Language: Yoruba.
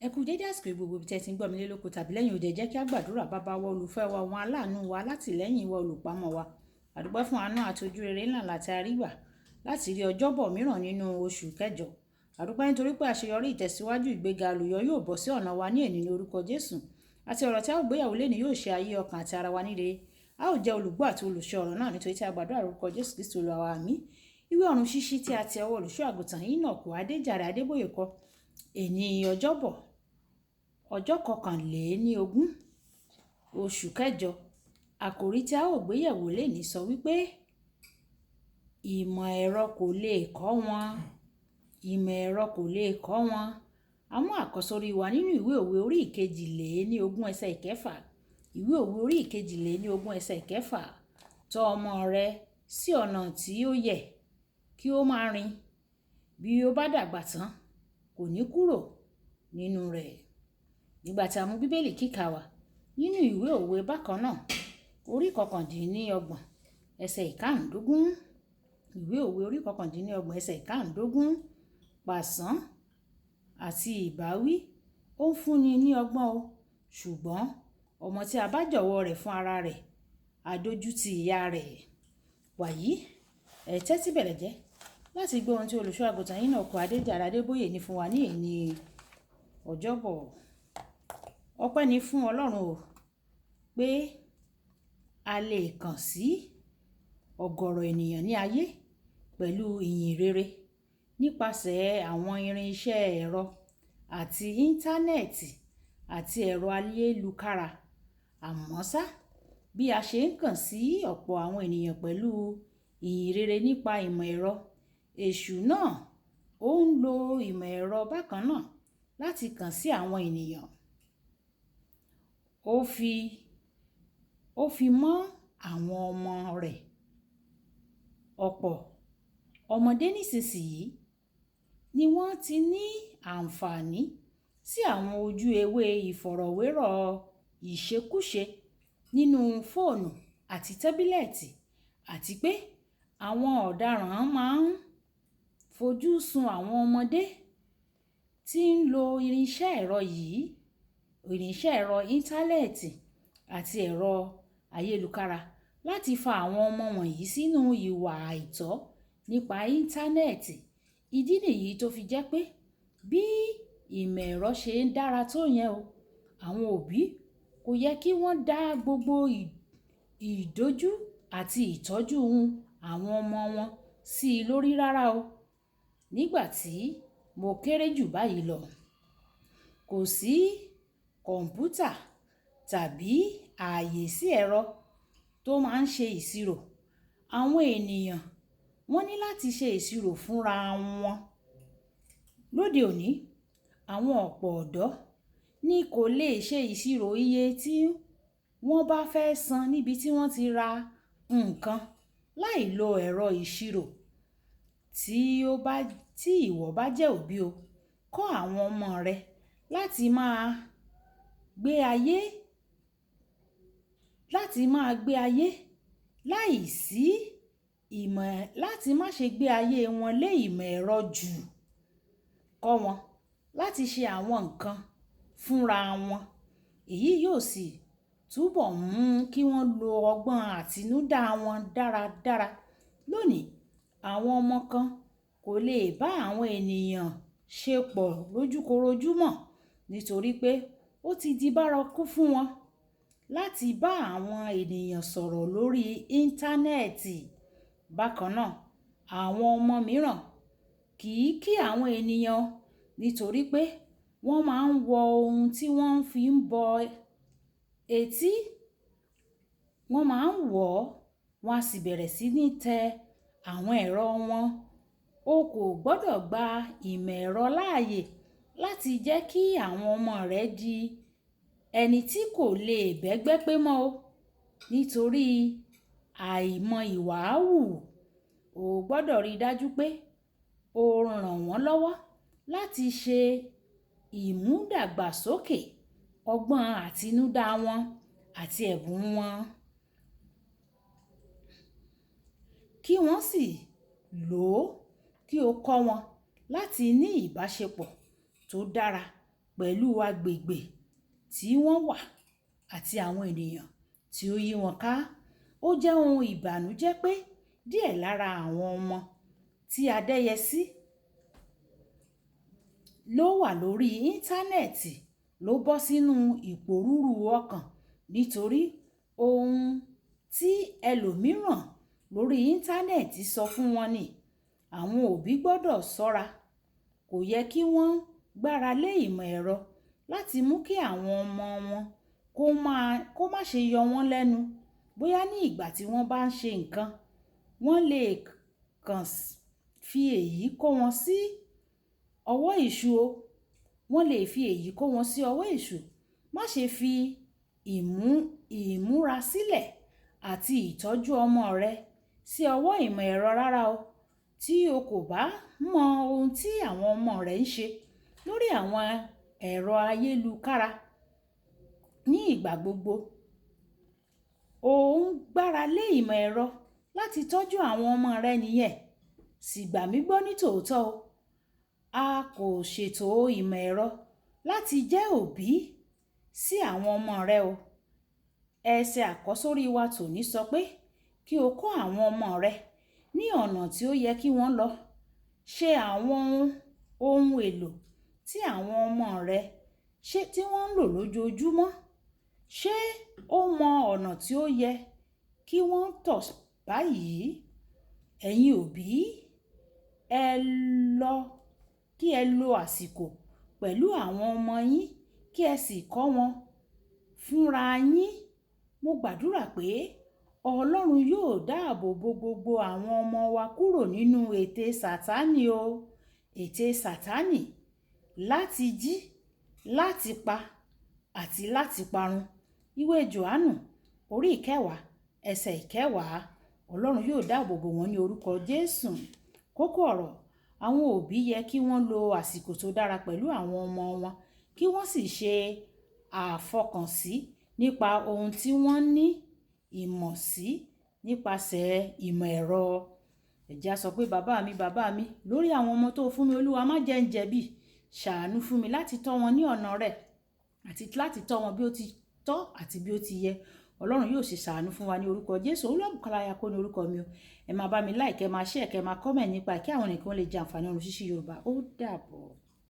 Ẹ kú dédé àsìkò yìí gbogbo ibi tí ẹ ti ń gbọ́ mi lé lóko tàbí lẹ́yìn òde. Jẹ́ kí a gbàdúrà. Bàbá wa, olùfẹ́ wa, wọn aláàánú wa, alátìlẹ́yìn wa, olùpamọ́ wa. Àdúpẹ́ fún àánú àti ojú rere ńlá láti àrígbà láti rí ọjọ́bọ̀ mìíràn nínú oṣù kẹjọ. Àdúpẹ́ nítorí pé àṣeyọrí, ìtẹ̀síwájú, ìgbéga, àlùyọ yóò bọ́ sí ọ̀nà wa ní èní ní orúkọ Jésù. Àti ọ̀rọ̀ tí a ó gbéyàwó lénìí yóò ṣe ayé, ọkàn àti ara wa níre. A ó jẹ́ olùgbọ́ àti olùṣe ọ̀rọ̀ náà, nítorí tí a gbàdúrà lórúkọ Jésù Kristi Olúwa wa. Àmín. Ìwé ọ̀run ṣíṣí tí a ti ọwọ́ olùṣọ́ àgùntàn Enoch Adéjàre Adébóyè kọ. Èní ọjọ́bọ̀, ọjọ́ 21 oṣù kẹjọ. Àkòrí tí a ó gbéyẹ̀wò lénìí sọ wípé ìmọ̀ ẹ̀rọ kò lè kọ́ wọn. Ìmọ̀ ẹ̀rọ kò lè kọ́ wọn. A mú àkọ́sórí wa nínú ìwé òwe orí 22 ẹsẹ̀ ìkẹfà. Ìwé òwe orí 22 ẹsẹ̀ ìkẹfà. Tọ́ ọmọ rẹ sí ọ̀nà tí ó yẹ kí ó máa rìn. Bí ó bá dàgbà tán, kò ní kúrò nínú rẹ̀. Nígbà tí a mú Bíbélì kíkà wá nínú ìwé òwe bákan náà, orí 29 ẹsẹ̀ ìkarùndógún. Ìwé òwe orí 29 ẹsẹ̀ ìkarùndógún. Pàṣán àti ìbáwí ó ń fúnni ní ọgbọ́n o, ṣùgbọ́n ọmọ tí a bá jọ̀wọ́ rẹ̀ fún ara rẹ̀, á dojú ti ìyá rẹ̀. Wàyí, ẹ tẹ́tí bẹ̀lẹ̀ jẹ́ láti gbọ́ ohun tí olùṣọ́ àgùntàn Enoch Adéjàre Adébóyè ní fún wa ní èní ọjọ́bọ̀. Ọpẹ́ ni fún Ọlọ́run o pé a lè kàn sí ọ̀gọ̀rọ̀ ènìyàn ní ayé pẹ̀lú ìyìn rere nípasẹ̀ àwọn irinṣẹ́ ẹ̀rọ àti íńtánẹ́ẹ̀tì àti ẹ̀rọ ayélukára. Àmọ́ ṣá, bí a ṣe ń kàn sí ọ̀pọ̀ àwọn ènìyàn pẹ̀lú ìyìn rere nípa ìmọ̀ ẹ̀rọ, èṣù náà ó ń lo ìmọ̀ ẹ̀rọ bákan náà láti kàn sí àwọn ènìyàn. Ó fi mọ́ àwọn ọmọ rẹ̀. Ọ̀pọ̀ ọmọdé nísinsìnyí ni wọ́n ti ní àǹfààní sí àwọn ojú ewé ìfọ̀rọ̀wérọ̀ ìṣekúṣe nínú fóònù àti tábílẹ̀tì, àti pé àwọn ọ̀daràn máa ń fojú sun àwọn ọmọdé tí ń lo irinṣẹ́ ẹ̀rọ yìí, irinṣẹ́ ẹ̀rọ íńtánẹ́ẹ̀tì àti ẹ̀rọ ayélukára láti fa àwọn ọmọ wọ̀nyí sínú ìwà àìtọ́ nípa íńtánẹ́ẹ̀tì. Ìdí nìyí tó fi jẹ́ pé bí ìmọ̀ ẹ̀rọ ṣe ń dára tó yẹn o, àwọn òbí kò yẹ kí wọ́n dá gbogbo ìdójú àti ìtọ́jú àwọn ọmọ wọn sí lórí rárá o. Nígbà tí mo kéré jù báyìí lọ, kò sí kọ̀ǹpútà tàbí ààyè sí ẹ̀rọ tó máa ń ṣe ìṣirò. Àwọn ènìyàn wọ́n ní láti ṣe ìṣirò fúnra wọn. Lóde òní, àwọn ọ̀pọ̀ ọ̀dọ́ ní kò lè ṣe ìṣirò iye tí wọ́n bá fẹ́ san níbi tí wọ́n ti ra nǹkan láì lo ẹ̀rọ ìṣirò. Tí ìwọ bá jẹ́ òbí o, kọ́ àwọn ọmọ rẹ láti máa gbé ayé, láti máa gbé ayé láìsí ìmọ̀, láti má ṣe gbé ayé wọn lé ìmọ̀ ẹ̀rọ jù. Kọ́ wọn láti ṣe àwọn nǹkan fúnra wọn. Èyí yóò sì túbọ̀ mú kí wọ́n lo ọgbọ́n àtinúdá wọn dáradára. Lónìí, àwọn ọmọ kan kò lè bá àwọn ènìyàn ṣepọ̀ lójúkorojú mọ́ nítorí pé ó ti di bárakú fún wọn láti bá àwọn ènìyàn sọ̀rọ̀ lórí íńtánẹ́ẹ̀tì. Bákan náà, àwọn ọmọ mìíràn kì í kí àwọn ènìyàn nítorí pé wọ́n máa ń wọ ohun tí wọ́n fi ń bọ etí. Wọ́n máa ń wọ̀, wọ́n á sì bẹ̀rẹ̀ sí ní tẹ àwọn ẹ̀rọ wọn. O kò gbọdọ̀ gba ìmọ̀ ẹ̀rọ láàyè láti jẹ́ kí àwọn ọmọ rẹ di ẹni tí kò lè bẹ́gbẹ́ pé mọ́ o, nítorí àìmọ̀ ìwà hù. O gbọdọ̀ rí dájú pé o ràn wọ́n lọ́wọ́ láti ṣe ìmúdàgbàsókè ọgbọ́n àtinúdá wọn àti ẹ̀bùn wọn, kí wọ́n sì lò ó. Kí o kọ́ wọn láti ní ìbáṣepọ̀ tó dára pẹ̀lú agbègbè tí wọ́n wà àti àwọn ènìyàn tí ó yí wọn ká. Ó jẹ́ ohun ìbànújẹ́ pé díẹ̀ lára àwọn ọmọ tí a dẹ́yẹ sí ló wà lórí Íńtánẹ́ẹ̀tì ló bọ́ sínú ìpòrúru ọkàn nítorí ohun tí ẹlòmíràn lórí Íńtánẹ́ẹ̀tì sọ fún wọn ni. Àwọn òbí gbọ́dọ̀ ṣọ́ra. Kò yẹ kí wọ́n gbára lé ìmọ̀ ẹ̀rọ láti mú kí àwọn ọmọ wọn kó má ṣe yọ wọ́n lẹ́nu bóyá ní ìgbà tí wọ́n bá ń ṣe nǹkan. Wọ́n lè kàn fi èyí kó wọn sí ọwọ́ èṣù o. Wọ́n lè fi èyí kó wọn sí ọwọ́ èṣù. Má ṣe fi ìmúrasílẹ̀ àti ìtọ́jú ọmọ rẹ sí ọwọ́ ìmọ̀ ẹ̀rọ rárá o. Tí o kò bá mọ ohun tí àwọn ọmọ rẹ ń ṣe lórí àwọn ẹ̀rọ ayélukára ní ìgbà gbogbo, o ń gbára lé ìmọ̀ ẹ̀rọ láti tọ́jú àwọn ọmọ rẹ nìyẹn. Sì gbà mí gbọ́ ní tòótọ́ o. A kò ṣètò ìmọ̀ ẹ̀rọ láti jẹ́ òbí sí àwọn ọmọ rẹ o. Ẹsẹ̀ àkọ́sórí wa tòní sọ pé kí o kọ́ àwọn ọmọ rẹ ní ọ̀nà tí ó yẹ kí wọ́n lọ. Ṣe àwọn ohun èlò tí àwọn ọmọ rẹ ṣe tí wọ́n ń lò lójoojúmọ́. Ṣé o mọ ọ̀nà tí ó yẹ kí wọ́n tọ̀ báyìí? Ẹ̀yin òbí, ẹ lọ kí ẹ lo àsìkò pẹ̀lú àwọn ọmọ yín kí ẹ sì kọ́ wọn fúnra yín. Mo gbàdúrà pé Ọlọ́run yóò dáàbò bo gbogbo àwọn ọmọ wa kúrò nínú ète Sátánì o. Ète Sátánì láti jí, láti pa àti láti parun. Ìwé Jòhánù orí ìkẹwàá, ẹsẹ̀ ìkẹwàá. Ọlọ́run yóò dáàbò bo wọn ní orúkọ Jésù. Kókó ọ̀rọ̀: àwọn òbí yẹ kí wọ́n lo àsìkò tó dára pẹ̀lú àwọn ọmọ wọn kí wọ́n sì ṣe àfọkànsí nípa ohun tí wọ́n ní ìmọ̀ sí nípasẹ̀ ìmọ̀ ẹ̀rọ. Ẹ jẹ́ á sọ pé bàbá mi, bàbá mi, lórí àwọn ọmọ tó fún mi, Olúwa má jẹ́ ń jẹ̀bi. Ṣàánú fún mi láti tọ́ wọn ní ọ̀nà rẹ̀ àti láti tọ́ wọn bí ó ti tọ́ àti bí ó ti yẹ. Ọlọ́run yóò sì ṣàánú fún wa ní orúkọ Jésù. Olúwabùkọ́lá Ayako ní orúkọ mi o. Ẹ máa bá mi like, ẹ máa share, kẹ máa comment nípa kí àwọn nìkan lè jẹ àǹfààní ọ̀run ṣíṣí Yorùbá. Ó dàbọ̀.